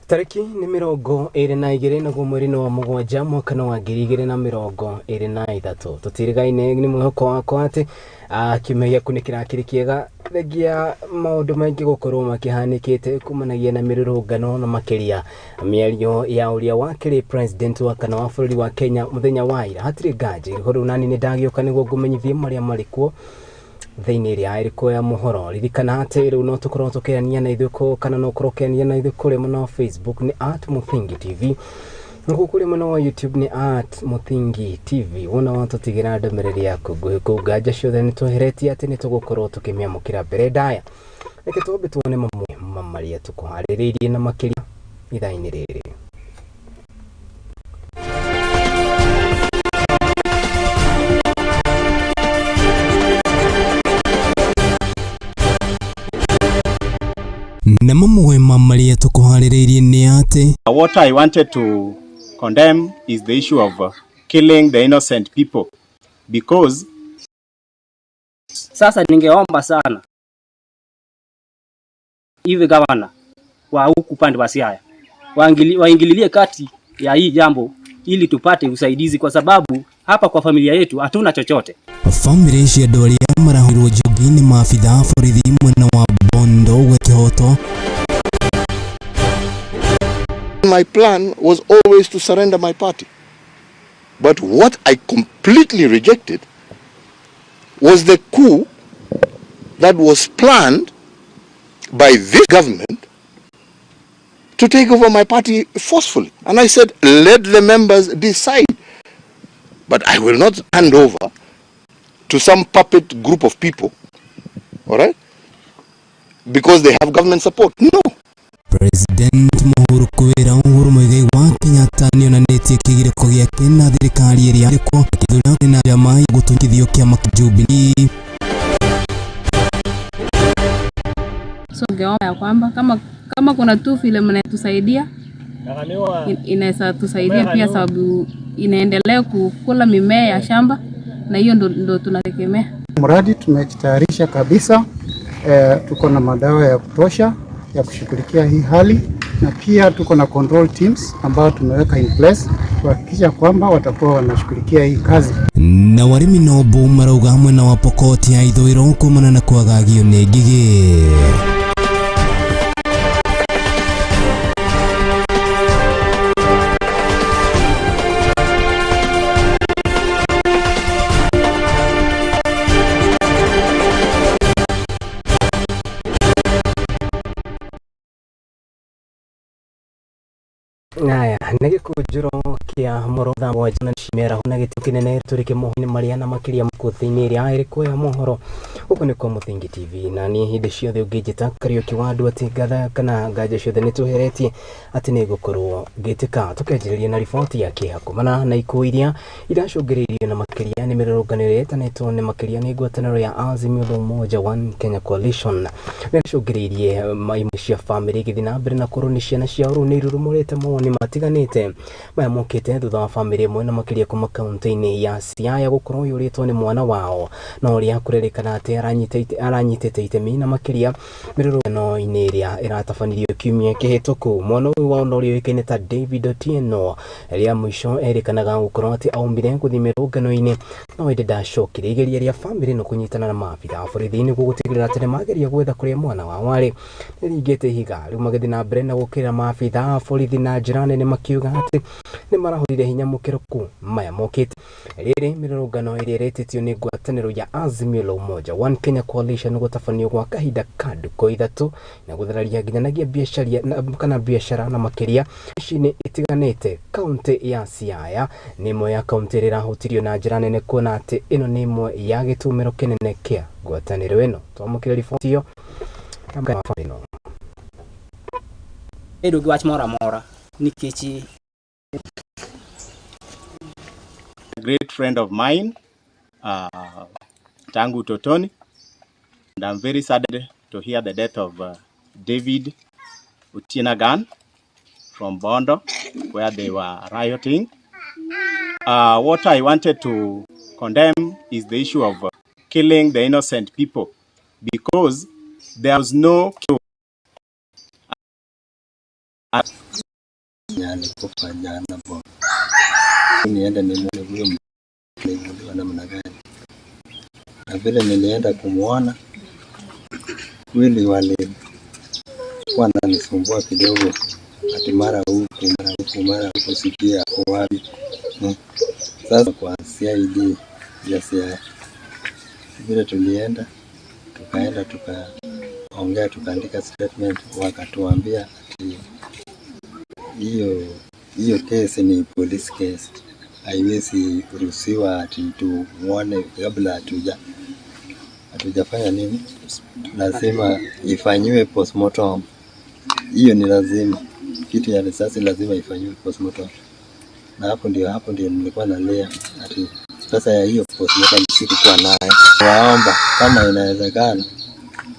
Tarĩki nĩ 22 naguo mweri-inĩ wa mũgwanja mwaka-inĩ wa 2023. Tũtirĩgaine nĩ mwĩhoko wakwa atĩ kiumia gĩaku nĩ kĩrakĩrĩ kĩega thengia maũndũ maingĩ gũkorwo makĩhanĩkĩte kumanagia na mĩrũrũngano na makĩria mĩario ya ũrĩa wakĩrĩ president wa kana wa bũrũri wa Kenya mũthenya wa ira. Hatirĩ nganja rĩu nani nĩ ndagĩũka nĩguo ngũmenyithie marĩa marĩ kuo thĩinĩ ĩrĩa ĩrĩ kuoya mohoro. Ririkana atĩ rĩu no tũkorwo tũkĩania na ithuĩ kũ kana no ũkorwo ũkĩania na ithuĩ kũrĩa mwena wa Facebook nĩ at Mũthingi TV, nakuo kũrĩa mwena wa YouTube nĩ at Mũthingi TV. Wona watũtigĩra ndũmĩrĩri yaku nguhĩ kũu, nganja ciothe nĩ tweheretie atĩ nĩ tũgũkorwo tũkĩmĩamũkĩra mbere ndaya. Reke twambe tuone mamwe ma marĩa tũkũharĩrĩirie na makĩria ithaa-inĩ rĩrĩ. Na mamwe ma marĩa tũkũharĩrĩirie nĩ atĩ What I wanted to condemn is the issue of killing the innocent people because Sasa ningeomba sana hivi gavana wa huku upande wa Siaya waingililie kati ya hii jambo ili tupate usaidizi, kwa sababu hapa kwa familia yetu hatuna chochote. Bamĩrĩ cia andũ arĩa marahũrirwo njogi nĩ maabitha a borithi mwena wa Bondo gwe kĩhoto. My plan was always to surrender my party. But what I completely rejected was the coup that was planned by this government to take over my party forcefully. And I said, let the members decide. But I will not hand over to some puppet group of people, all right, because they have government support. No. President Mũhuru kwĩra Uhuru Muigai wa Kenyatta nĩonanĩtie kĩgirĩko gĩake na thirikari ĩrĩa ĩrĩkuo ĩgĩthura na njama ya gũtunyithio kĩama kĩa Jubilee. So ningeomba ya kwamba kama kuna tu vile mnatusaidia, inaweza tusaidia pia, sababu inaendelea kukula mimea ya shamba na hiyo ndo tunategemea. Mradi tumejitayarisha kabisa, tuko na madawa ya kutosha ya kushughulikia hii hali na pia tuko na control teams ambao tumeweka in place kuhakikisha kwamba watakuwa wanashughulikia hii kazi. Na warĩmi Nobu marauga mwena wa Pokot ya ithũĩro kumana na kwagagio nĩ ngigĩ. Aya nĩ gĩkũnjũro kĩa mũro thaa 7 na mĩaraho na gĩtĩ kĩnene tũrĩ kĩmoho-inĩ marĩa na makĩria makũthĩ-inĩ ĩrĩa ĩrĩ kuoya mohoro. Gũkũ nĩ kwa Mũthingi TV na niĩ hĩndĩ ciothe ũngĩnjĩta Kariũki wa andũ atĩ ngatha kana nganja ciothe nĩ tweheretie atĩ nĩ ngũkorwo ngĩtĩka. Tũkĩanjĩrĩria na riboti ya kĩeha kumana na ikuũ iria iracũngĩrĩirio na makĩria nĩ mĩrũrũngano ĩrĩa ĩtanĩtwo nĩ makĩria nĩ ngwatanĩro ya Azimio la Umoja One Kenya Coalition. Nĩ ĩracũngĩrĩirie imwe cia bamĩrĩ igĩthiĩ na mbere na kũrwo nĩ ciana ciao rĩu nĩ irurumũrĩte mawoni matiganĩte. Maya mokĩte thutha wa bamĩrĩ ĩmwe na makĩria kuma kaunti-inĩ ya Siaya gũkorwo yũrĩtwo nĩ mwana wao na ũrĩa kũrerĩkana atĩ aranyitĩte itemi na makĩria mĩrũrũngano-inĩ ĩrĩa ĩratabanirio kiumia kĩhĩtũku. Mwana ũyũ wao na ũrĩa ũĩkaine ta David Otieno rĩa mũico erĩkanaga gũkorwo atĩ aumire gũthiĩ mĩrũrũngano-inĩ no ĩndĩ ndacokire. Igeria rĩa bamĩrĩ ĩno kũnyitana na maabitha a borithi nĩguo gũtigĩrĩra atĩ nĩmageria gwetha kũrĩa mwana wao arĩ nĩringĩte ihiga. Rĩu magĩthiĩ na mbere na gũkĩrĩra maabitha a borithi na njĩra nene makiuga atĩ nĩmarahũrire hinya mũkĩrũku. Maya mokĩte rĩrĩ mĩrũrũngano ĩrĩa ĩretĩtio nĩ ngwatanĩro ya Azimio la Umoja One Kenya Coalition gũtabanio gwa kahinda ka ndukũ 3 na gũthararia nginyanagia biacara kana biacara na makĩria mĩciĩ-inĩ ĩtiganĩte. Kaunti ya Siaya nĩ ĩmwe ya kaunti ĩrĩa ĩrahutirio na njĩra nene kuona atĩ ĩno nĩ ĩmwe ya gĩtumĩro kĩnene kĩa ngwatanĩro ĩno. Twamũkĩre riboti ĩyo ĩno. Bedo gi wach moro amora nikech a great friend of mine tangu utotoni, and I'm very saddened to hear the death of David Otieno from Bondo, where they were rioting. What I wanted to condemn is the issue of killing the innocent people, because there was no Alikufa jana bo. Niende nimuone huyo aliuliwa namna gani, na vile nilienda kumuona kweli walikuwa wananisumbua kidogo, ati mara huku mara huku mara huku, sijui ako wapi. Sasa kwa CID ya Siaya, vile tulienda tukaenda tukaongea tukaandika statement, wakatuambia ati hiyo kesi ni police case, haiwezi ruhusiwa ati tumuone kabla hatujafanya nini, lazima ifanyiwe postmortem. Hiyo ni lazima, kitu ya risasi lazima ifanyiwe postmortem. Na hapo ndio nilikuwa nalia ati pesa ya hiyo postmortem sikukuwa nayo. Waomba kama inawezekana,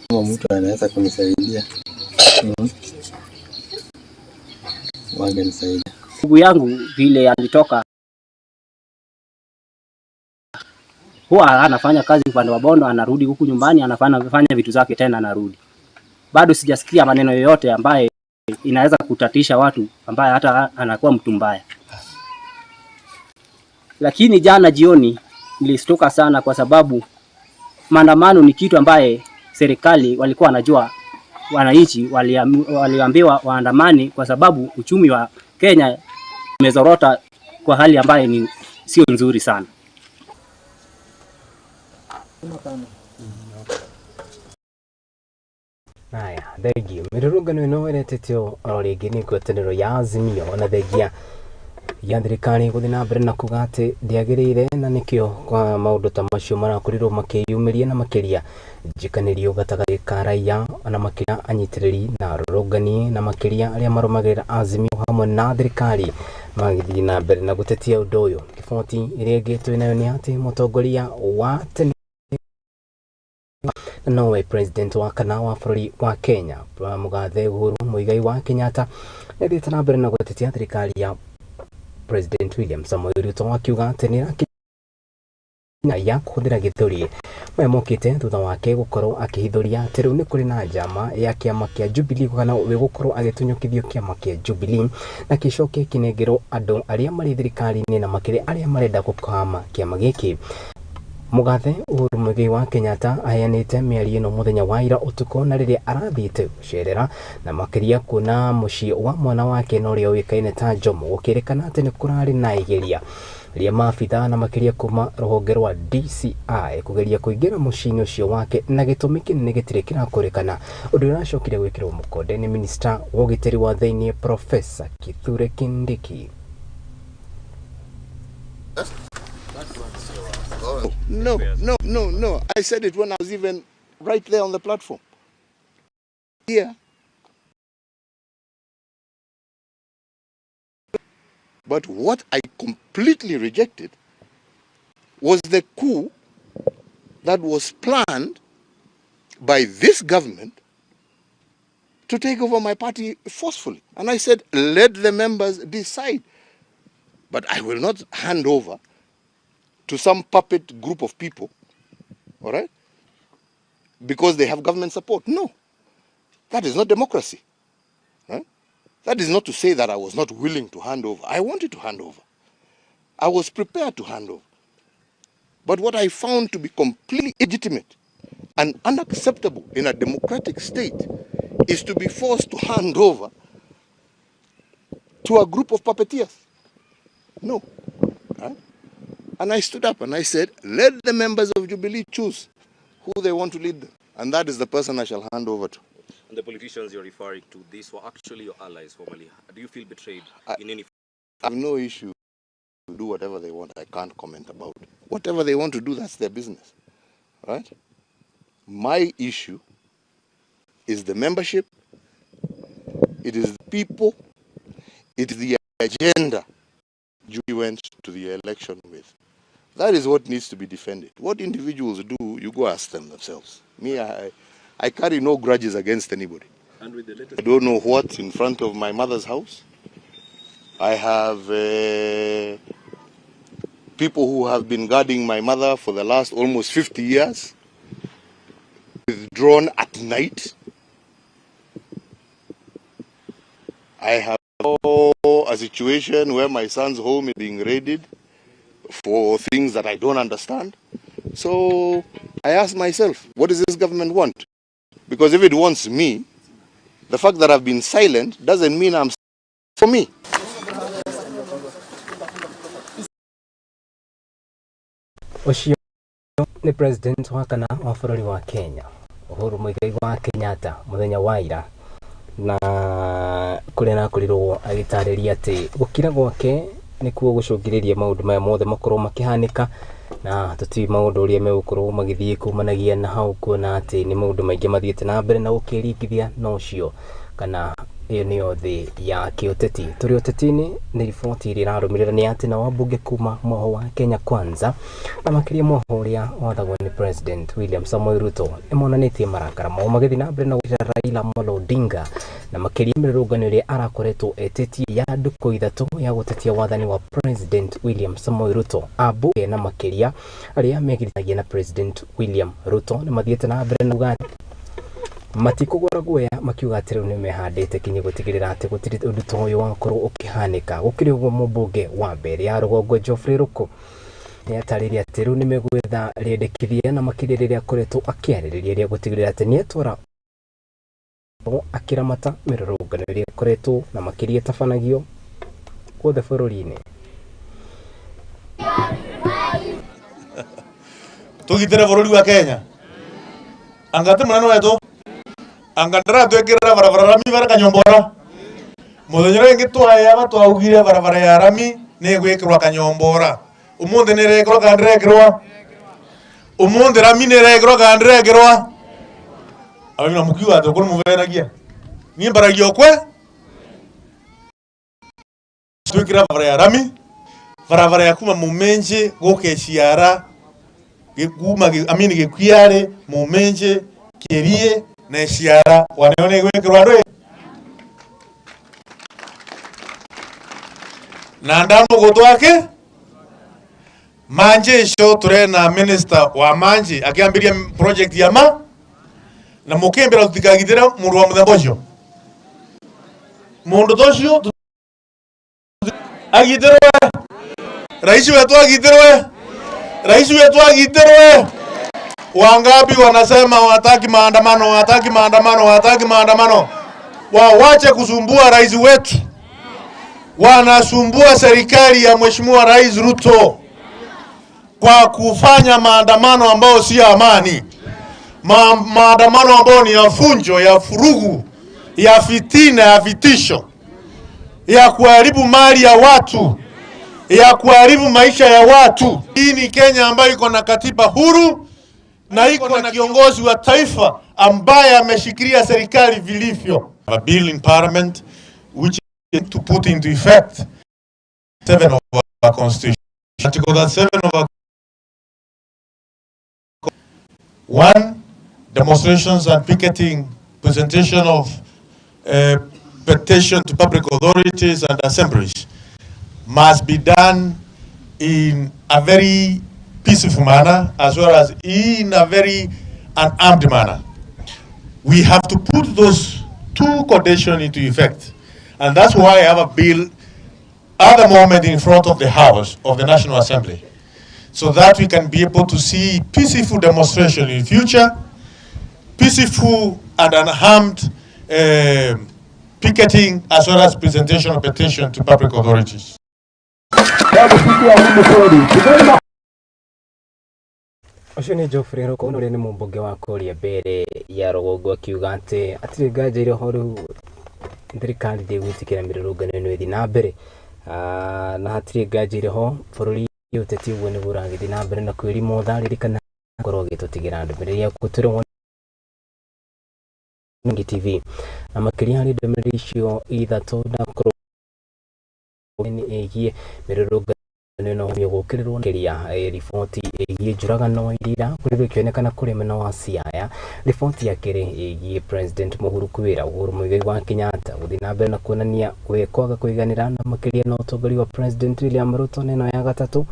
kama mtu anaweza kunisaidia, wangenisaidia. Ndugu yangu vile alitoka huwa anafanya kazi upande wa Bondo, anarudi huku nyumbani, anafanya fanya vitu zake tena anarudi. Bado sijasikia maneno yoyote ambaye inaweza kutatisha watu, ambaye hata anakuwa mtu mbaya. Lakini jana jioni nilistuka sana, kwa sababu maandamano ni kitu ambaye serikali walikuwa wanajua wananchi waliambiwa waandamani kwa sababu uchumi wa Kenya umezorota kwa hali ambayo ni sio nzuri sana. Haya, thengiũ. Mĩrũrũngano ĩno ĩretĩtio oro rĩngĩ nĩ ngwatanĩro ya Azimio na thengia ya thirikari gũthiĩ na mbere na kuga atĩ ndĩagĩrĩire na nĩkĩo kwa maũndũ ta macio marakorirwo makĩyumĩria na makĩria njikanĩrio gatagatĩ ka raia na makĩria anyitĩrĩri na arũrũngani na makĩria arĩa marũmagĩrĩra Azimio hamwe na thirikari magĩthiĩ na mbere na gũtetia ũndũ ũyũ. Riboti ĩrĩa ĩngĩ twĩ nayo nĩ atĩ mũtongoria wa tene na nowe president wa kana wa bũrũri wa Kenya Mũgathe Uhuru Muigai wa Kenyatta nĩathiĩte na mbere na gũtetia thirikari ya President William Samoei Ruto akiuga atĩ nĩ ĩrakinya ya kũhũthĩra gĩthũri. Maya mokĩte thutha wake gũkorwo akĩhithũria atĩ rĩu nĩ kũrĩ na njama ya kĩama kĩa Jubilee kana we gũkorwo agĩtunyũkithio kĩama kĩa Jubilee na gĩcoke kĩnengerwo andũ arĩa marĩ thirikari-inĩ na makĩria arĩa marenda gũkama kĩama gĩkĩ. Mũgathe Uhuru Muigai wa Kenyatta aheanĩte mĩario ĩno mũthenya wa ira ũtukũ na rĩrĩa arathiĩte gũcerera na makĩria kuona mũciĩ wa mwana wake na ũrĩa ũĩkaine ta Jomo gũkĩrĩkana atĩ nĩ kũrarĩ na igeria rĩa maabitha na makĩria kuma rũhonge rwa DCI kũgeria kũingĩra mũciĩ-inĩ ũcio wake na gĩtũmi kĩnene gĩtirĩ kĩrakũrĩkana ũndũ ũrĩa ũracokire gwĩkĩrwo mũkonde nĩ minista wa ũgitĩri wa thĩinĩ Professor Kithure Kindiki. No, no, no, no. I said it when I was even right there on the platform. Here. But what I completely rejected was the coup that was planned by this government to take over my party forcefully. And I said, let the members decide. But I will not hand over to some puppet group of people, all right, because they have government support. No, that is not democracy. Right? That is not to say that I was not willing to hand over. I wanted to hand over. I was prepared to hand over. But what I found to be completely illegitimate and unacceptable in a democratic state is to be forced to hand over to a group of puppeteers. No. Right? And I stood up and I said, let the members of Jubilee choose who they want to lead them. And that is the person I shall hand over to. And the politicians you're referring to, these were actually your allies formerly. Do you feel betrayed in any I have no issue. Do whatever they want. I can't comment about it. Whatever they want to do, that's their business. Right? My issue is the membership, it is the people, it is the agenda you went to the election with. That is what needs to be defended. What individuals do, you go ask them themselves. Me, I carry no grudges against anybody. And with the latest I don't know what's in front of my mother's house. I have people who have been guarding my mother for the last almost 50 years, withdrawn at night. I have a a situation where my son's home is being raided for things that I don't understand. So I ask myself, what does this government want? Because if it wants me, the fact that I've been silent doesn't mean I'm for me. Ũcio nĩ president wa kana wa bũrũri wa Kenya Uhuru Muigai wa Kenyatta mũthenya wa ira, na kũrĩa arakorirwo agĩtarĩria atĩ gũkira gwake nĩkuo gũcũngĩrĩria maũndũ maya mothe makorwo makĩhanĩka, na tũtiũĩ maũndũ ũrĩa megũkorwo magĩthiĩ kumanagia na hau, kuona atĩ nĩ maũndũ maingĩ mathiĩte na mbere na gũkĩringithia na ũcio kana ĩyo nĩyo thĩ ya kĩũteti. Tũrĩ ũteti-inĩ, nĩ riboti ĩrĩa ĩrarũmĩrĩra nĩ atĩ nao ambunge kuma mwahũ wa Kenya Kwanza na makĩria mwahũ ũrĩa wathagwo nĩ President William Samoei Ruto nĩ monanĩtie marakara mao magĩthiĩ na mbere na gũkĩra Raila Amolo Odinga na makĩria mĩrũrũngano ĩrĩa arakoretwo etĩtie ya ndukũ 3 ya gũtetia wathani wa President William Samoei Ruto. Ambunge na makĩria arĩa megiritanagia na President William Ruto nĩ mathiĩte na mbere na kuga matikũgũra guoya, makiuga atĩ rĩu nĩ mehandĩte kinyi gũtigĩrĩra atĩ gũtirĩ ũndũ ta ũyũ wakorwo ũkĩhanĩka. Gũkĩrĩ ũguo, mũmbunge wa mbere ya rũgongo Geoffrey Ruku nĩ atarĩria atĩ rĩu nĩ megwetha rĩendekithia na makĩria rĩrĩa akoretwo akĩarĩrĩria rĩa gũtigĩrĩra atĩ nĩ atwara akĩramata mĩrũrũngano ĩrĩa ĩkoretwo na makĩria ĩtabanagio guothe bũrũri-inĩ. Tugitire bururi wa Kenya anga ti munene wetu anga ndiratwikirira barabara rami bara kanyombora muthenya uria ingi twayaba twaugire barabara ya rami ni igwikirwa kanyombora umuthi ni irekirwa kana ndirekirwa umuthi rami ni irekirwa kana ndirekirwa abamina mukiuga ati kuri muvenagia ni mbaragia okwe twikira barabara ya rami barabara ya kuma mumenje guke ciara kuma amini gikwiare mumenje kirie na ciara waneo ni gwikirwa andu na ndamugutu ake manje icio turena minister wa manje akiambiria project ya ma na mukimbira tutikagitira mundu wa muthemba ucio mundu tocio agitirwe rais wetu agitirwe rais wetu agitirwe. Wangapi wanasema wataki maandamano, wataki maandamano, wataki maandamano? Wawache kusumbua rais wetu. Wanasumbua serikali ya Mheshimiwa Rais Ruto kwa kufanya maandamano ambayo si amani, maandamano ambayo ni ya funjo, ya furugu, ya fitina, ya vitisho, ya kuharibu mali ya watu, ya kuharibu maisha ya watu. Hii ni Kenya ambayo iko na katiba huru na iko na kiongozi wa taifa ambaye ameshikilia serikali vilivyo. A bill in parliament which is to put into effect 7 of our constitution. Article 7 of our 1, demonstrations and picketing, presentation of petition to public authorities and assemblies must be done in a very peaceful manner as well as in a very unarmed manner. We have to put those two conditions into effect. And that's why I have a bill at the moment in front of the House of the National Assembly, so that we can be able to see peaceful demonstration in future, peaceful and unarmed picketing, as well as presentation of petition to public authorities. Ũcio nĩ Geoffrey Ruku ũrĩa nĩ mũmbunge wa kũrĩa mbere ya rũgongo akiuga atĩ hatirĩ nganja ĩrĩ ho rĩu thirikari ndĩgwĩtĩkĩra mĩrũrũngano ĩno ĩthiĩ na mbere, na hatirĩ nganja ĩrĩ ho bũrũri ũteti ũguo nĩguo ũragĩthiĩ na mbere na kwĩrimotha. Ririkana korwo ũgĩtũtigĩra ndũmĩrĩri yaku tũrĩ Mũthingi TV na makĩria harĩ ndũmĩrĩri icio ithatũ ndakorwo nĩ ĩgiĩ mĩrũrũngano ĩno gũkĩrĩrwo makĩria riboti ĩgiĩ njũragano iria irakorirwo ikĩonekana kũrĩa mwena wa Siaya, riboti ya kerĩ ĩgiĩ President Uhuru kwĩra Uhuru Muigai wa Kenyatta gũthiĩ na mbere na kuonania we kwaga kũiganĩra na makĩria na ũtongoria wa President William Ruto, na ĩno ya gatatũ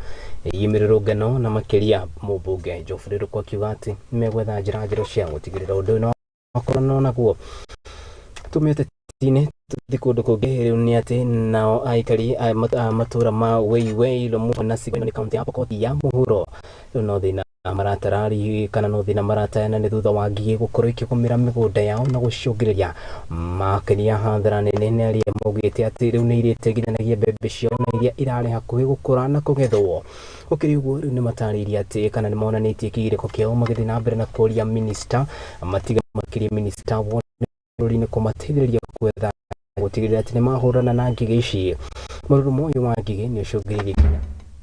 ĩgiĩ mĩrũrũngano na makĩria mũmbunge Geoffrey Ruku akiuga atĩ nĩmegwetha njĩra njerũ cia gũtigĩrĩra ũndũ ũyũ wakorwo naguo. Tumĩte ũteti-inĩ. Tũthiĩ kũndũ kũngĩ rĩu nĩ atĩ nao aikari a matũra ma Weiwei Lomuto na Sigoi nĩ kaunti ya Pokot ya mũhuro rĩu no thĩna maratarari kana no thĩna maratayana nĩ thutha wa ngigĩ gũkorwo ikĩgũmĩra mĩgũnda yao na gũcũngĩrĩria makĩria hathara nene nĩ arĩa maugĩte atĩ rĩu nĩ irĩte nginyanagia mbembe ciao na iria irarĩ hakuhĩ gũkũra na kũgethwo. Gũkĩrĩ ũguo rĩu nĩ matarĩirie atĩ kana nĩ monanĩtie kĩgirĩko kĩao magĩthiĩ na mbere na kũria minista matiga makĩria minista bũrũri-inĩ kũmateithĩrĩria gwetha gũtigĩrĩra atĩ nĩ mahũrana na ngigĩ ici. Mũrurumo ũyũ wa ngigĩ nĩ ũcũngĩrĩirie nginya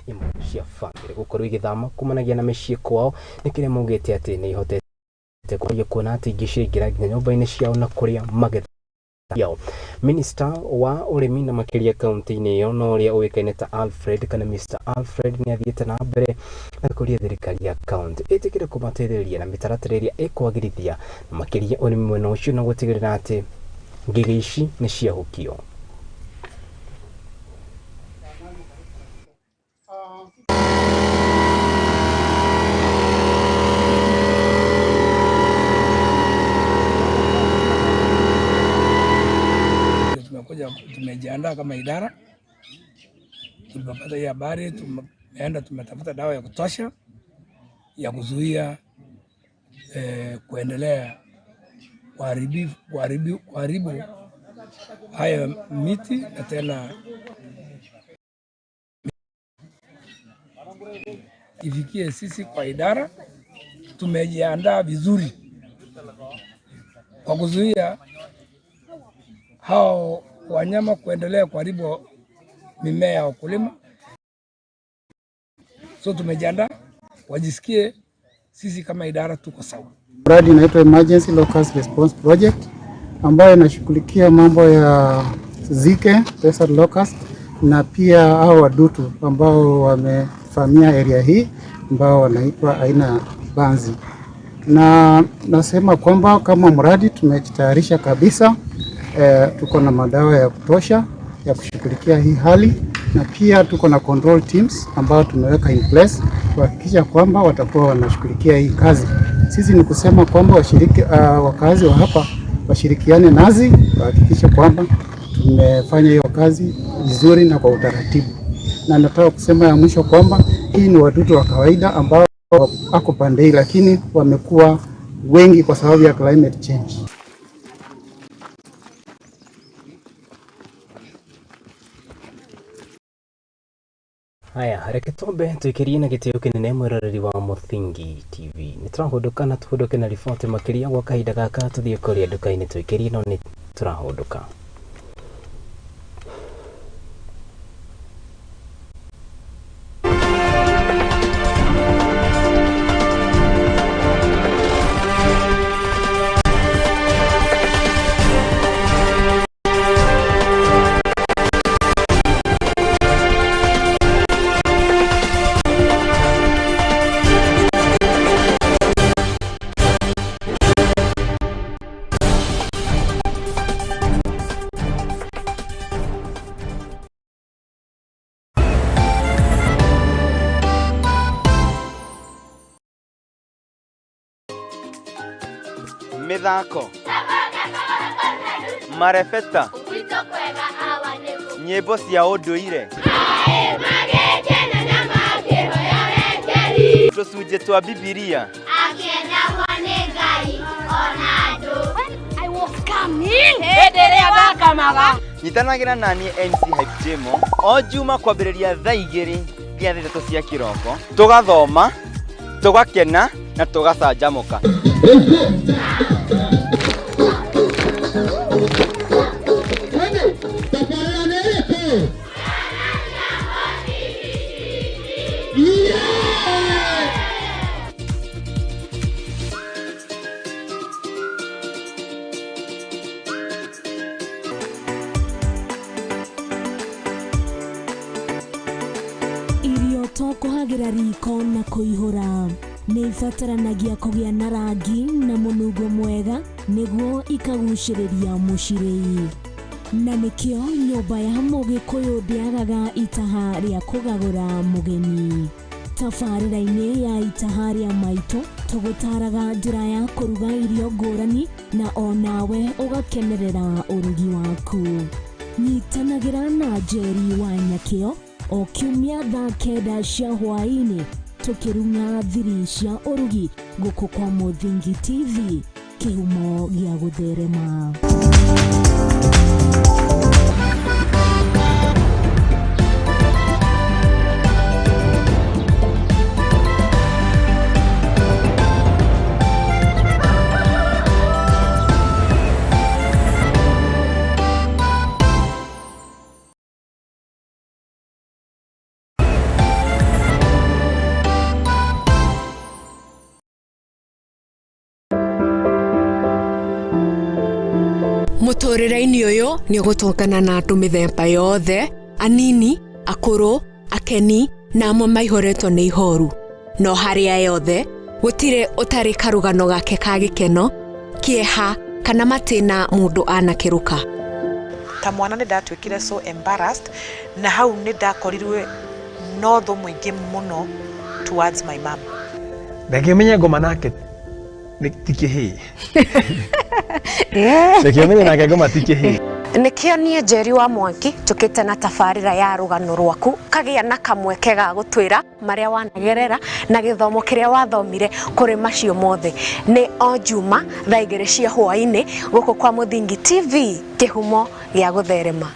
imwe cia bamĩrĩ gũkorwo igĩthama kumanagia na mĩciĩ kwao nĩ kĩrĩa maugĩte atĩ nĩ ihotete kuona atĩ ingĩ ciaingĩra nginya nyũmba-inĩ ciao na kũrĩa magetha yao. Minista wa ũrĩmi na makĩria kaunti-inĩ ĩyo na ũrĩa ũĩkaine ta Alfred kana Mr Alfred nĩ athiĩte na mbere na kũria thirikari ya kaunti ĩtĩkĩre kũmateithĩrĩria na mĩtaratara ĩrĩa ĩkwagĩrithia na makĩria ũrĩmi mwena ũcio na gũtigĩrĩra atĩ ngigĩ ici nĩ ciahukio. Tumekuja, tumejiandaa kama idara. Tulipopata hii habari, tumeenda tumetafuta dawa ya kutosha ya kuzuia kuendelea kuharibu haya miti na tena ifikie sisi kwa idara. Tumejiandaa vizuri kwa kuzuia hao wanyama kuendelea kuharibu mimea ya wakulima. So tumejiandaa wajisikie sisi kama idara tuko sawa. Mradi inaitwa Emergency Locust Response Project ambayo inashughulikia mambo ya zike, desert locust, na pia hao wadudu ambao wamefamia area hii ambao wanaitwa aina ya banzi. Na nasema kwamba kama mradi tumejitayarisha kabisa. Tuko na madawa ya kutosha ya kushughulikia hii hali, na pia tuko na control teams ambao tumeweka in place kuhakikisha kwamba watakuwa wanashughulikia hii kazi. Sisi ni kusema kwamba washiriki, wakazi wa hapa washirikiane nasi kuhakikisha kwamba tumefanya hiyo kazi vizuri na kwa utaratibu. Na nataka kusema ya mwisho kwamba hii ni wadudu wa kawaida ambao wako pande hii, lakini wamekuwa wengi kwa sababu ya climate change. Haya, reke twambe tuikirie na gĩtĩo kĩnene mwĩroreri wa Mũthingi TV. Nĩ tũrahũndũka na tũhũndũke na riboti makĩria gwa kahinda gaka tũthiĩ kũrĩa nduka-inĩ tũikirie no nĩ tũrahũndũka. Mithako marebeta nyĩmbo cia ũndũire tũcunjĩ twa Bibilia. Nyitanagĩra naniĩ MC Hype Jemo o Juma kwambĩrĩria thaa 2 nginya thaa 3 cia kĩroko, tũgathoma, tũgakena na tũgacanjamũka. Irio to kũhagĩra riko na kũihũra nĩ ibataranagia kũgĩa na rangi na mũnungo mwega nĩguo ikagucĩrĩria mũcirĩi. Na nĩkĩo nyũmba ya mũgĩkũyũ ndĩagaga itaha rĩa kũgagũra mũgeni. Tabarĩra-inĩ ya itaha rĩa maitũ Tũgũtaraga njĩra ya kũruga irio ngũrani na onawe ũgakenerera ũrugi waku. Nyitanagĩra na Njeri wa Nyakĩo o kiumia thaa 9 cia hwaĩ-inĩ tũkĩrung'a thiri cia ũrugi gũkũ kwa Mũthingi TV, kĩhumo gĩa gũtherema. Mũtũrĩre-inĩ ũyũ nĩ ũgũtũngana na andũ mĩthemba yothe, anini, akũrũ, akeni na amwe maihũrĩtwo nĩ ihoru. No harĩa yothe, gũtirĩ ũtarĩ karũgano gake ka gĩkeno, kĩeha kana matĩna mũndũ anakĩrũka. Ta mwana nĩ ndatuĩkire so embarrassed, na hau nĩ ndakorirwe no thũ mũingĩ mũno towards my mom. Reke menye ngoma nake nĩ ti kĩhĩĩ. Reke menye nake ngoma ti kĩhĩĩ. Nĩkĩo niĩ Njeri wa Mwangi njũkĩte na tabarĩra ya rũgano rwaku kagĩa na kamweke ga gũtwĩra marĩa wanagerera na gĩthomo kĩrĩa wathomire kũrĩ macio mothe. Nĩ o Juma thaa 2 cia hwaĩ-inĩ gũkũ kwa Mũthingi TV, kĩhumo gĩa gũtherema.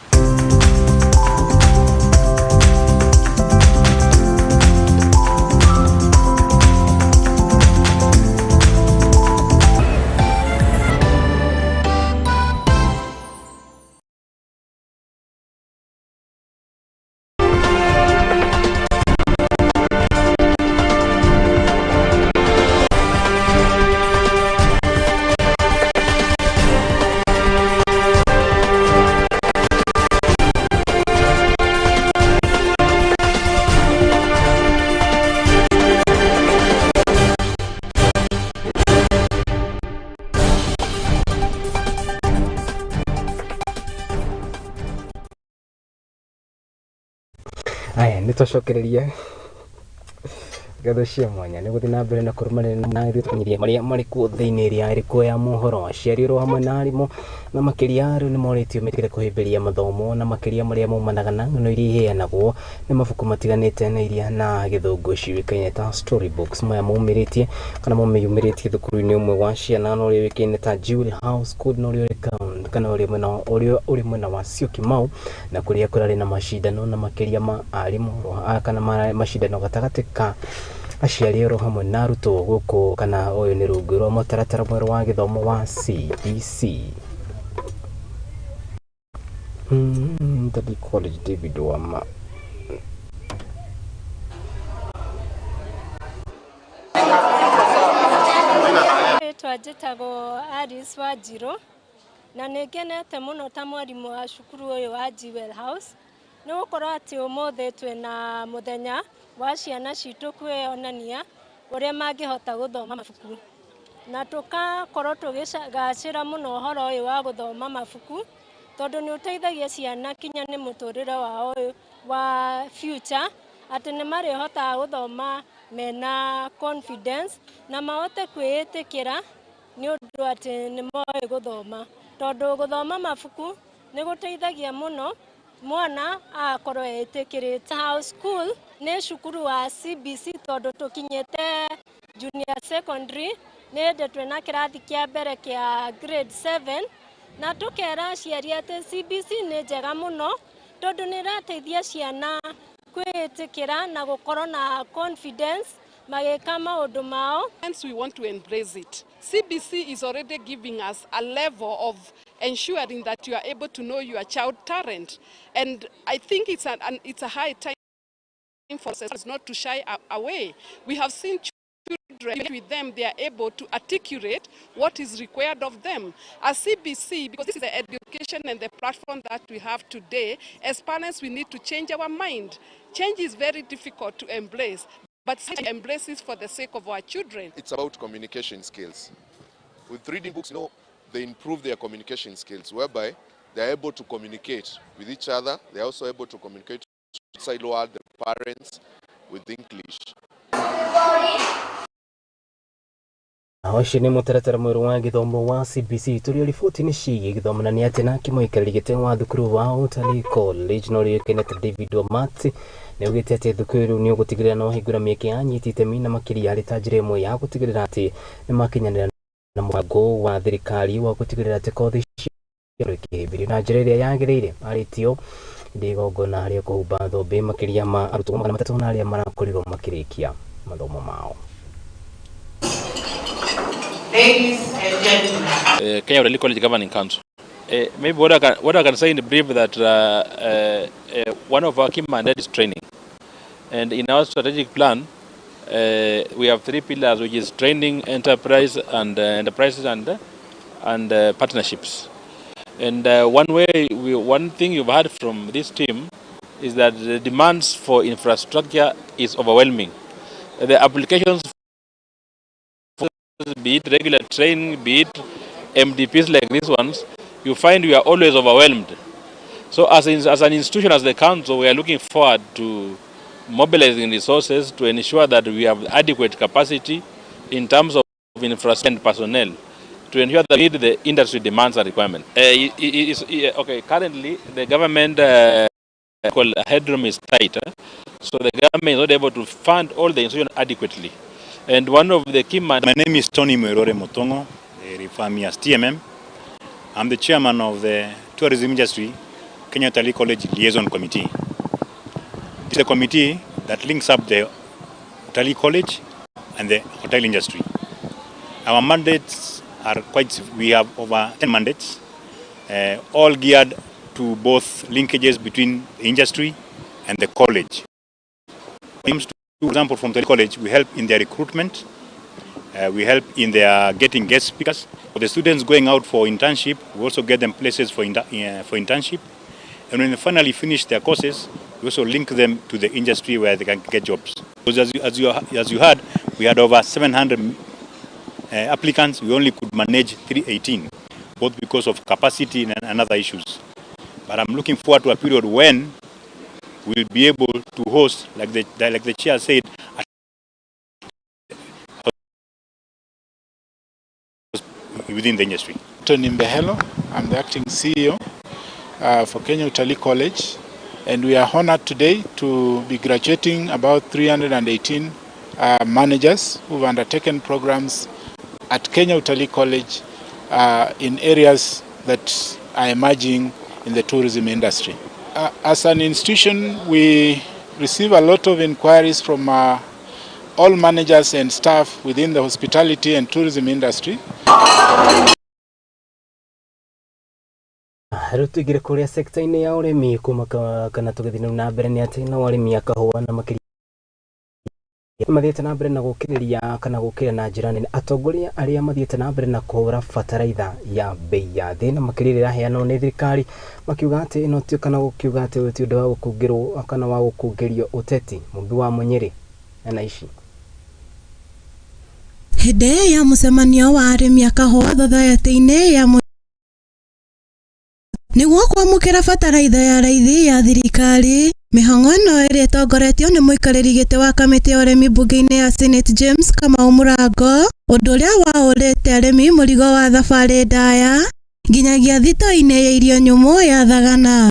Aya nĩ twacokereria ngatho cia mwanya nĩ gũthiĩ na mbere na kũrũmanĩrĩra na ithuĩ tũkinyirie marĩa marĩ kuo thĩinĩ ĩrĩa ĩrĩ kuo ya mohoro. Aciari oro hamwe na arimũ na makĩria rĩu nĩ morĩtio metĩkĩre kũhĩmbĩria mathomo na makĩria marĩa maumanaga na ng'ano iria iheanagwo nĩ mabuku matiganĩte na iria na gĩthũngũ ciũĩkaine ta story books. Maya maumĩrĩtie kana maumĩyumĩrĩtie thukuru-inĩ ũmwe wa ciana na ũrĩa ũĩkaine ta Jewel House School na ũrĩa ũrĩ kaunti kana ũrĩa ũrĩ mwena wa Syokimau, na kũrĩa kũrarĩ na macindano na makĩria ma arimũ kana macindano gatagatĩ ka aciari oro hamwe na arutwo gũkũ kana ũyũ nĩ rungu rwa mũtaratara mwerũ wa gĩthomo wa CBC. Daddy College David Wama. Rĩtwa njĩtagwo Alice Wanjirũ na nĩ ngenete mũno ta mwarimũ wa cukuru ũyũ wa Jewel House nĩ gũkorwo atĩ ũmũthĩ twĩna mũthenya wa ciana citũ kwĩyonania ũrĩa mangĩhota gũthoma mabuku, na tũgakorwo tũgĩgacĩra mũno ũhoro ũyũ wa gũthoma mabuku tondũ nĩ ũteithagia ciana kinya nĩ mũtũrĩre wao ũyũ wa future, atĩ nĩ marĩhotaga gũthoma mena confidence na mahote kwĩĩtĩkĩra nĩ ũndũ atĩ nĩ moĩ gũthoma, tondũ gũthoma mabuku nĩ gũteithagia mũno mwana agakorwo etĩkĩrĩte. House School nĩ cukuru wa CBC tondũ tũkinyĩte junior secondary, nĩ hĩndĩ twĩna kĩrathi kĩa mbere kĩa grade 7, na tũkera aciari atĩ CBC nĩ njega mũno tondũ nĩ ĩrateithia ciana kwĩĩtĩkĩra na gũkorwo na confidence magĩka maũndũ mao. Hence we want to embrace it. CBC is already giving us a level of ensuring that you are able to know your child talent. And I think it's a high time for us not to shy away. We have seen children with them, they are able to articulate what is required of them. As CBC, because this is the education and the platform that we have today, as parents we need to change our mind. Change is very difficult to embrace, but embrace it for the sake of our children. It's about communication skills. With reading books, you know, they improve their communication skills, whereby they're able to communicate with each other. They're also able to communicate outside the world, the parents, with English. Ũcio nĩ mũtaratara mwerũ wa gĩthomo wa CBC. Tũrĩ riboti-inĩ ciĩgiĩ gĩthomo na nĩ atĩ nake mũikarĩri gĩtĩ wa thukuru wa Utalii College na ũrĩa ũĩkaine ta David Wamati nĩ augĩte atĩ thukuru nĩ ũgũtigĩrĩra nĩ wahingũra mĩeke ya anyiti itemi na makĩria harĩ ta njĩra ĩmwe ya gũtigĩrĩra atĩ nĩ makinyanĩra na mũbango wa thirikari wa gũtigĩrĩra atĩ kothi cia ikĩhĩmbĩrio na njĩra ĩrĩa yagĩrĩire. Arĩtio ndĩ igongona rĩa kũhumba thũmbĩ makĩria ma arutwo 300 na arĩa marakorirwo makĩrĩkia mathomo mao. Ladies and gentlemen. Kenya Utalii College Governing Council. Maybe what I can say in brief that one of our key mandates is training. And in our strategic plan, we have three pillars, which is training, enterprise, and enterprises and partnerships. And one thing you've heard from this team is that the demands for infrastructure is overwhelming. The applications, for, be it regular training, be it MDPs like these ones, you find we are always overwhelmed. So as an institution, as the council, we are looking forward to mobilizing resources to ensure that we have adequate capacity in terms of infrastructure and personnel to ensure that we meet the industry demands and requirements. Okay, currently the government headroom is tight, so the government is not able to fund all the institutions adequately. And one of the key My name is Tony Muirore Mutongo, they refer me as TMM. I'm the chairman of the Tourism Industry Kenya Utalii College Liaison Committee. It's a committee that links up the Utalii College and the hotel industry. Our mandates are quite, we have over 10 mandates, all geared to both linkages between the industry and the college. When it comes to, for example, from the college, we help in their recruitment, we help in their getting guest speakers. For the students going out for internship, we also get them places for internship. And when they finally finish their courses, we also link them to the industry where they can get jobs. Because as you heard, we had over 700 applicants. We only could manage 318, both because of capacity and other issues. But I'm looking forward to a period when we'll be able to host, like the chair said, within the industry. Tony Mbehelo, I'm the acting CEO for Kenya Utalii College, and we are honored today to be graduating about 318 managers who've undertaken programs at Kenya Utalii College in areas that are emerging in the tourism industry. As an institution, we receive a lot of inquiries from all managers and staff within the hospitality and tourism industry. Rĩu tũingĩre kũrĩa sekta-inĩ ya ũrĩmi kuma kana tũgĩthiĩ na mbere nĩ atĩ no arĩmi a kahũa na makĩria mathiĩte na mbere na gũkĩrĩria kana gũkĩra na njĩra nene atongoria arĩa mathiĩte na mbere na kũhũra bataraitha ya bei ya thĩ na makĩria ĩrĩa ĩraheanwo nĩ thirikari makiuga atĩ ĩno ti kana gũkiuga atĩ ũyũ ti ũndũ wa gũkũngĩrwo kana wa gũkũngĩrio ũteti. Mũmbi wa Mũnyĩrĩ na ici hĩndĩ ya mũcemanio wa arĩmi a kahũa thothaitĩ-inĩ ya nĩguo kwamũkĩra bataraitha ya raithi ya thirikari. Mĩhang'o ĩno ĩrĩa ĩtongoretio nĩ mũikarĩri gĩtĩ wa kamĩtĩ ya ũrĩmi mbunge-inĩ ya Senate James Kamau Mũrango, ũndũ ũrĩa waũrĩte arĩmi mũrigo wa thabarĩ ndaya nginyagia thito-inĩ ya irio nyũmũ ya Thagana.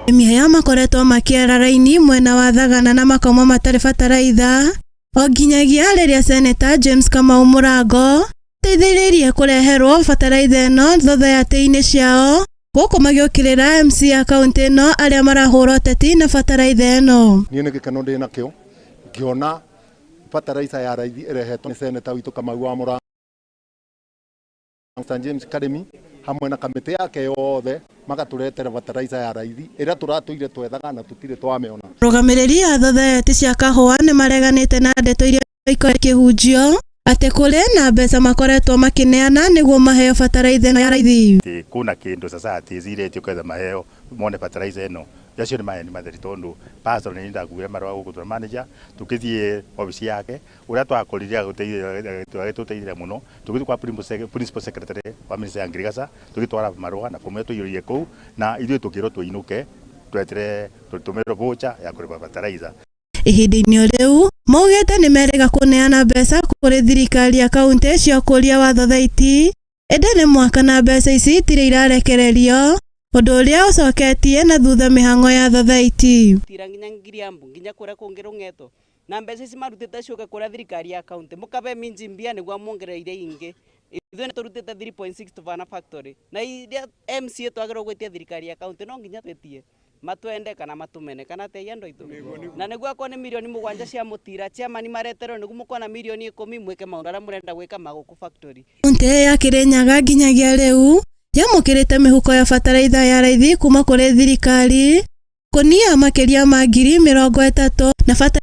Arĩmi aya makoretwo makĩara raini mwena wa Thagana na makomo matarĩ bataraitha o nginyagia rĩrĩa Seneta James Kamau Mũrango teithĩrĩirie kũreherwo bataraitha ĩno thothaitĩ-inĩ ciao gũkũ magĩũkĩrĩra MC ya kaunti ĩno arĩa marahũra ũteti na bataraitha ĩno. Niĩ nĩ gĩkeno ndĩ nakĩo ngĩona bataraitha ya raithi ĩrehetwo nĩ Seneta witũ Kamau wa Mũrango St James Academy hamwe na kamĩtĩ yake yothe magatũretera bataraitha ya raithi ĩrĩa tũratũire twethaga na tũtirĩ twamĩona. Arũgamĩrĩri a thothaitĩ cia kahũa nĩ mareganĩte na ndeto iria ikoretwo ikĩhunjio atĩ kũrĩ na mbeca makoretwo makĩneana nĩguo maheo bataraitha ĩno ya raithi. Kuna kĩndũ sasa atĩ ĩcirĩtio ketha maheo mone bataraitha ĩno acio nĩ maheni matheri tondũ pastor nĩ ndakuire marũa gũkũ twa manager tũkĩthiĩ obici yake ũrĩa twakorire agĩtũteithia mũno tũgĩthiĩ kwa principal secretary wa ministry ya ngirigaca tũgĩtwara marũa na fomu ĩrĩa tũiyũrire kũu na ithuĩ tũkĩrwo tũinũke twetere tũtũmĩrwo voucher ya kũrĩba bataraitha. Ihinda-inĩ o rĩu Maugĩte nĩ merĩga kũneana mbeca kũrĩ thirikari ya kaunti cia ũkũria wa thothaiti ĩndĩ nĩ mwaka na mbeca ici itirĩ irarekererio ũndũ ũrĩa ũcoketie na thutha mĩhang'o ya thothaiti. Tira nginya Ngiriambu nginya kuria kungi Rung'eto na mbeca ici marutite ciuke kuria thirikari ya kaunti mukabe minji mbia niguo muongereire ingi. Ithuĩ nĩ tũrutĩte 3.6 tũbana factory na iria MCA twagĩrĩirwo gwĩtia thirikari ya kaunti no nginya twĩtie matwende kana matumene kana teia andũ aitũ na nĩguo akorwo nĩ mirioni 7 cia mũtira chairman mareterwo nĩguo mũkona mirioni 10 mwĩke maũndũ arĩa mũrenda gwĩka ma gũkũ factory. Kaunti ya Kirinyaga nginyagia rĩu yamũkĩrĩte mĩhuko ya bataraitha ya raithi kuma kũrĩ thirikari kũnia makĩria ma 30,000 na bataraitha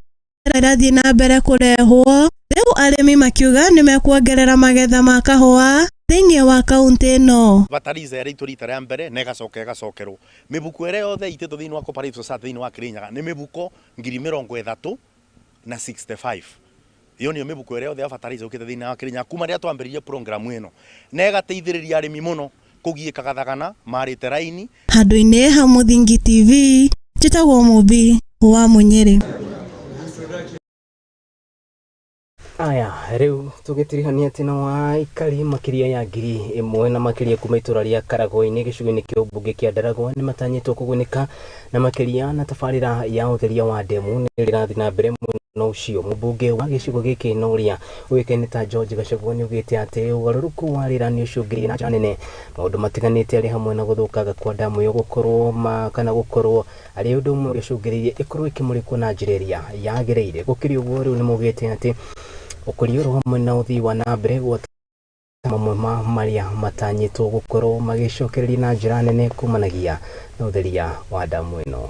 ĩrathiĩ na mbere kũrehwo. Rĩu arĩmi makiuga nĩ mekuongerera magetha ma kahũa thĩinĩ wa kaunti ĩno. Bataraitha ĩrĩa rita rĩa mbere na ĩgacoka ĩgacokerwo mĩbuko ĩrĩa yothe ĩitĩtwo thĩinĩ wa Cooperative Society thĩinĩ wa Kirinyaga nĩ mĩbuko 30,000 na 65. Iyo nĩyo mĩbuko ĩrĩa yothe ya bataraitha yũkĩte thĩinĩ wa Kirinyaga kuma rĩrĩa twambĩrĩirie program ĩno na ĩgateithĩrĩria arĩmi mũno kũgiĩkaga thagana marĩte raini. Handũ-inĩ ha Mũthingi TV, njĩtagwo Mũmbi wa Mũnyĩrĩ. Aya rĩu tũgĩtirihania atĩ no aikari makĩria ya 1,000 na makĩria kuma itũra rĩa Karagũ-inĩ gĩcigo-inĩ kĩa ũmbunge kĩa Ndaragwa nĩ matanyĩtwo kũgunĩka na makĩria na tabarĩra ya ũtheria wa ndemu nĩ ĩrathiĩ na mbere mwena ũcio. Mũmbunge wa gĩcigo gĩkĩ na ũrĩa ũĩkaine ta George Gachagua nĩ augĩte atĩ ũgarũrũku wa rĩera nĩ ũcũngĩrĩirie na njĩra nene maũndũ matiganĩte arĩ hamwe na gũthũkanga kwa ndamu ĩyo gũkorwo kana gũkorwo arĩ ũndũ ũmwe ũcũngĩrĩirie ĩkorwo ĩkĩmũrĩkwo na njĩra ĩrĩa yagĩrĩire. Gũkĩrĩ ũguo rĩu nĩ maugĩte atĩ ũkũria oro hamwe na ũthii wa na mbere gwata mamwe ma marĩa matanyĩtwo gũkorwo magĩcokereria na njĩra nene kumanagia na ũtheria wa ndamu ĩno.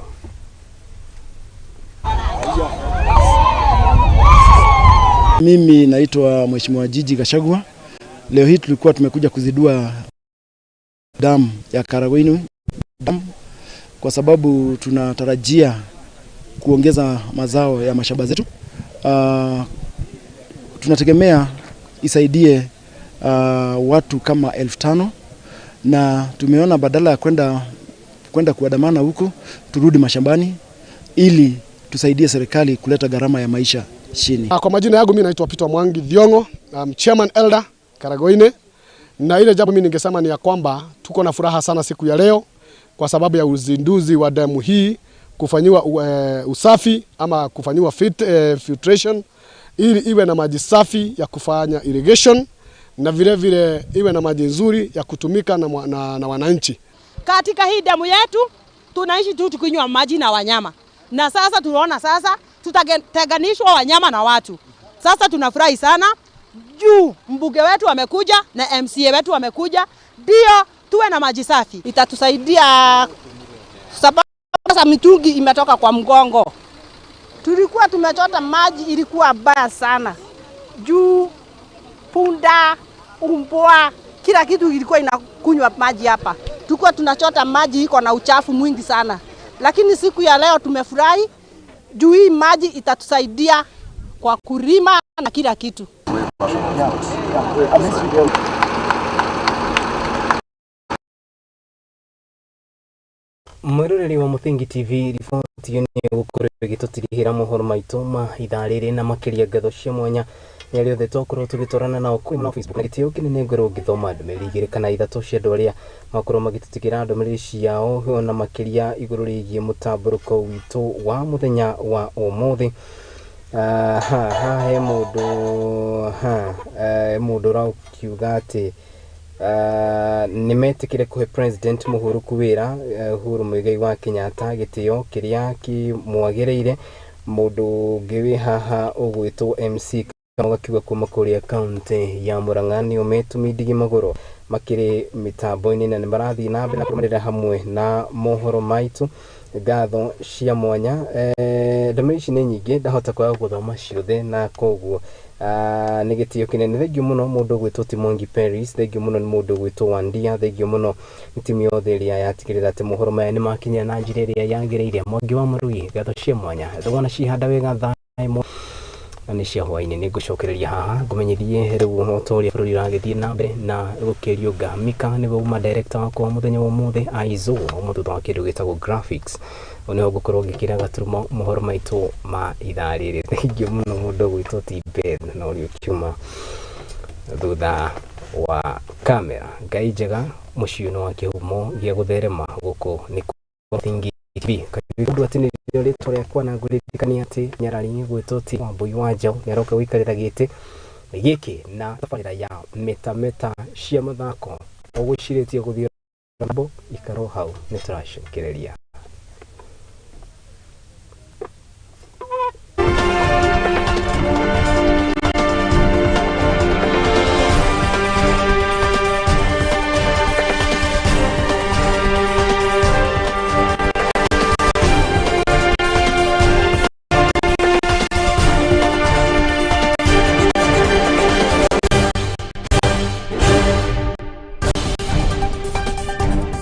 Mimi naitwa Mheshimiwa Jiji Gachagua. Leo hii tulikuwa tumekuja kuzindua damu ya Karagoini dam kwa sababu tunatarajia kuongeza mazao ya mashamba zetu. Tunategemea isaidie watu kama 5,000 na tumeona badala ya kwenda kuandamana huku turudi mashambani ili tusaidie serikali kuleta gharama ya maisha chini. Kwa majina yangu mimi naitwa Peter Mwangi Thiongo, Chairman Elder Karagoine, na ile jambo mimi ningesema ni ya kwamba tuko na furaha sana siku ya leo kwa sababu ya uzinduzi wa damu hii kufanyiwa usafi ama kufanyiwa filtration ili iwe na maji safi ya kufanya irrigation na vile vile iwe na maji nzuri ya kutumika na wananchi. Katika hii damu yetu tunaishi tu tukinywa maji na wanyama. Na sasa tunaona sasa tutatenganishwa wanyama na watu. Sasa tunafurahi sana juu mbunge wetu amekuja na MCA wetu amekuja, ndio tuwe na maji safi. Itatusaidia sababu sasa mitungi imetoka kwa mgongo. Tulikuwa tumechota maji ilikuwa baya sana. Juu punda, umbwa, kila kitu ilikuwa inakunywa maji hapa. Tulikuwa tunachota maji iko na uchafu mwingi sana. Lakini siku ya leo tumefurahi juu hii maji itatusaidia kwa kulima na kila kitu. Mwiroreri wa Mũthingi TV, riboti ĩyo nĩ ĩgũkorwo ĩgĩtũtirihĩra mohoro maitũ ma ithaa rĩrĩ na makĩria ngatho cia mwanya nĩ arĩa othe twakorwo tũgĩtwarana nao kwĩ Facebook na gĩtĩo kĩnene ngorwo ngĩthoma ndũmĩrĩri 2 kana 3 cia andũ arĩa makorwo magĩtũtigĩra ndũmĩrĩri ciao na makĩria igũrũ rĩgiĩ mũtambũrũko witũ wa mũthenya wa ũmũthĩ. He mũndũ mũndũ ũrakiuga atĩ nĩ metĩkĩre kũhe President mũhurũku wĩra Uhuru Muigai wa Kenyatta gĩtĩo kĩrĩa kĩmwagĩrĩire. Mũndũ ũngĩ wĩ haha ũgwĩtwo MC gakiuga kuma kũrĩa kaunti ya Murang'a nĩo metũmindigi magũrũ makĩrĩ mĩtambo-inĩ na nĩ marathiĩ na mbere na kũrũmĩrĩra hamwe na mohoro maitũ. Ngatho cia mwanya. Ndũmĩrĩri ici nĩ nyingĩ ndahota kwaga gũthoma ciothe na koguo nĩ gĩtĩo kĩnene. Thengiũ mũno mũndũ ũgwĩtwo Timongi Paris, thengiũ mũno nĩ mũndũ ũgwĩtwo Wandia, thengiũ mũno nĩ timu yothe ĩrĩa yatigĩrĩra atĩ mohoro maya nĩ makinya na njĩra ĩrĩa yagĩrĩire. Mwangi wa Mũrui, ngatho cia mwanya. Thogona cihanda wega thaa ĩmwe. Na nĩ cia hwaĩ-inĩ nĩ ngũcokereria haha ngũmenyithie rĩu o ta ũrĩa bũrũri ũragĩthiĩ na mbere na gũkĩriũnga. Mika nĩwe uma director wakwa mũthenya wa ũmũthĩ, Aizo mũthutha wa kĩndũ gĩtagwo graphics nĩho ngũkorwo ngĩkĩra gaturumo mohoro maitũ ma ithaa rĩrĩ. Thengiũ mũno mũndũ ũgwĩtwo Tibet na ũrĩa ũkiuma thutha wa kamera. Ngai njega mũciĩ wa kĩhumo gĩa gũtherema gũkũ nĩ Mũthingi TV. Ũndũ atĩ nĩrĩo rĩtwa rĩakwa na ngũririkania atĩ nyarari gwĩtwo ti Wambui wa Njaũ nĩaroka gũikarĩra gĩtĩ gĩkĩ na tabarĩra ya metameta cia mathako ũgwĩcirĩtie gũthiĩ rambo ikaro hau nĩtũracokereria.